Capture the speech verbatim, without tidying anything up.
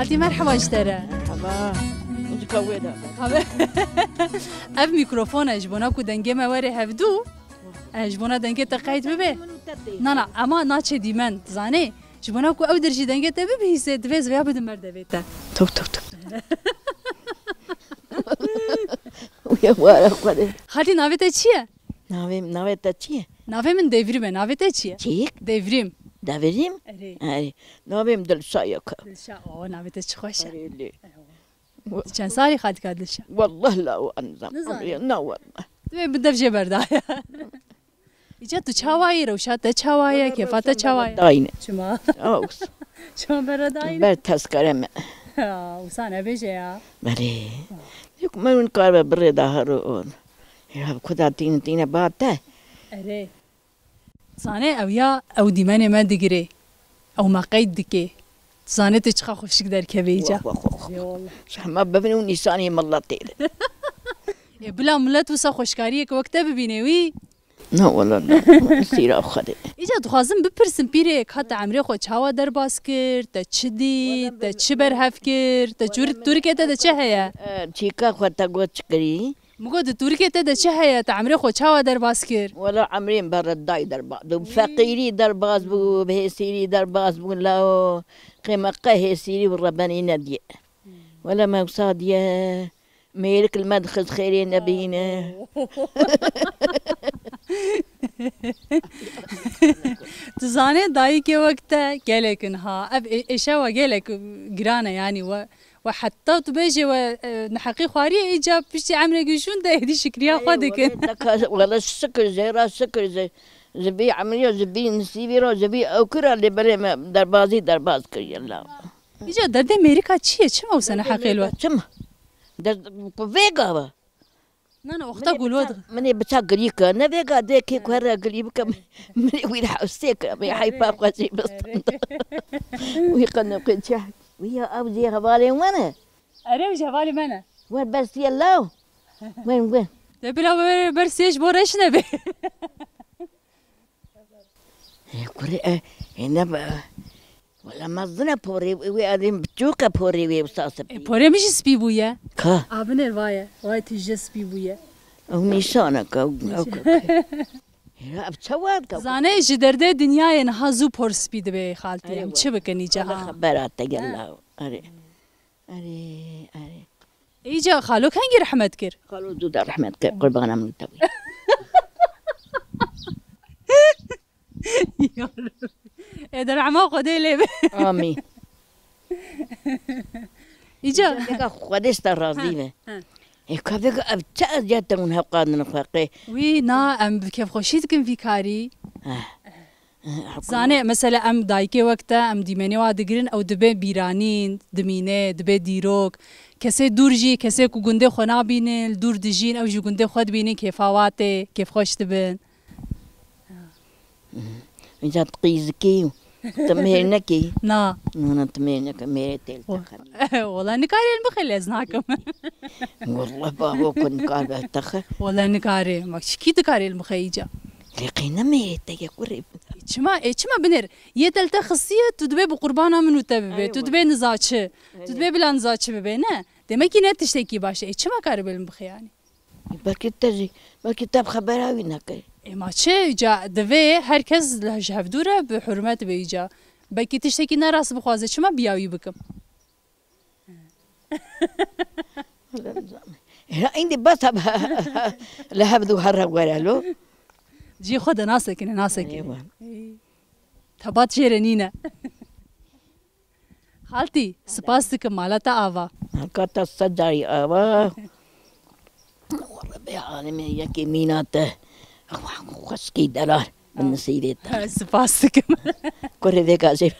Xaltî, merheba ji te re. Merheba. Muzika wê de. Ev mikrofon e, ji bona ku dengê me were hevdû, e, ji bona dengê te qeyd bibe. Na, na, ema naçe dîmen, zanê? Ji bona ku ew dir jî dengê te bibihîse, divê ez vêya bidim ber devê te. Top, top, top. Wî ye wara xwe de. Xaltî, navê te çi ye? Navê, navê te çi ye? Navê min Devrîm e. Navê te çi ye? Çîk? Devrîm. Devrîm? Erê. Erê. Navê min Dilşa ye ka. Dilşa, o, navê te çi xweş e. Erê lê. Ewa. Tu çend salî xaltîka Dilşa? Wallah la wan nizam. Nizam. Emrê, na wallah. Tu ê bi dev jê berdaye. Îca tu çawa yî, rewşa te çawa ye, kêfa te çawa ye? Dayne. Çima? Aws. Çima bera dayne? Ber tezkere me. Ha, wisa nebêje ya. Belê. Yok, me hûn kar be birê da her o. Ya, kuda tîne, tîne ba te. Erê. Zanê ew ya, ew dîmenê me digirê. Ew me qeyd dike. Zanê tu çiqa xweşik derkevê îca. Wah, wah, wah, wah. Ê wallah. Ji hema bibin û nîşanê miletê de. Ê bila milet wisa xweşkariyek wek te bibîne wî. Na wala na. Sîra Xwedê. Îca dixwazim bipirsim pîrê, ka te emrê xwe çawa derbas kir, te çi dît, te çi berhev kir, te çûr-, tûrikê te de çi heye? E, çîka xwe te got çi kirî? Min got, di tûrikê te de çi heye? Te emrê xwe çawa derbas kir? Wela emrê min bi redayî derbas bû, bi feqîrî derbas bû, bi hêsîrî derbas bû, lawo qêmeqe hêsîrî û rebenî nediye. Wela me wisa diye, mêrik li me dixist xêrê nebîne. Tu zanê dayikê wek te gelek in ha. Ev ê-, êşewa gelek giran e, yanî we We heta tu bêjê we, e, neheqî xwariye, îca piştî emrekî şûn de êdî şikriya xwe dikin. Wele şikir, jê re şikir, ji, ji vî emrî, ji vî nisîbî re, ji vî ewkî re lê belê me derbazî derbaz kiriye la. Îca derdê mêrika çi ye? Çima wisa neheqê li we? Çima? Derd ku vê gava. Na, na, wexta ku li we dixe. Min ê biça girî ke. Ne vêga dê kê ku here girî bike, min ê wî li hewsê ke. Min heyfa xwe jî bistanda. Wî qe ne qe çi. Wî ya ew jê hevalên we ne? Erê, ew jî hevalê me ne. Wer bersiye law. Wen, wen. De bila wer bersiye ji bo reş nebe. Ê, kurê, e, ê, ne be. Wela mezin e porê, wê adem biçûk e porê wê wisa spî. E, porê min jî spî bûye. Ka? A binêr vaye. Vay tije spî bûye. Ew nîşaneke, ew, ew, ew. Hêra ev çawa dike? Zanê ji derdê dinyayê niha zû por spî dibe xaltî. Erê, em çi bikin îca ha? Xebera te gela. Erê. Erê, erê. Îca xalo kengî rehmet kir? Xalo zû de rehmet kir, qurbana min te wî. Ya Reb. Ê de rehma Xwedê lê be. Amîn. Îca. Vêga Xwedê ji te razî be. Ha, ha. Ê ka vêga ev çi eziyet e hûn hewqandin xwe qê. Wî na, em bi kêfxweşî dikin vî karî. Ha. Zanê, mesela em dayikê wek te, em dîmenê wa digirin, ew dibe bîranîn, dimîne, dibe dîrok. Kesê dûr jî, kesê ku gundê xwe nabînin, li dûr dijîn, ew jî gundê xwe dibînin, kêfa wa tê, kêfxweş dibin. Îca tu qîzikî, tu mêr nekî? Na. Na, na, tu mêr neke, mêrê tê li te xemî. Wala nikarê li bixê lez nakim. Wallah babo ku nikar be te xe. Wala nikarê, ma çikî dikarê li bixê îca? Lê qey ne mêrê te ye kurê. Çima, ê çima binêr? Yê te li te xistiye, tu dibê bi qurbana min û te bibe. Erê, tu dibê niza çi? Tu dibê bila niza çi bibe, ne? Demekî ne tiştekî baş e. Ê çima karibe li min bixê yanî? Belkî te jî, belkî te bi xebera wî nekir. Ê ma çi? Îca divê her kes li, ji hevdû re bi hurmet be îca. Belkî tiştekî nerast bixwaze, çima biya wî bikim? Hêra îndî bes e, li hevdû here were lo. Cî xwe de nasekine, nasekine. Eywa. Ey. Tebat jê re nîne. Xaltî, spas dikim, mala te ava. Haka te sed carî ava. Rebê alemê yekê mîna te. Xweskî delal. Min nisîbê te. Spas dikim. Kurê vê gazê.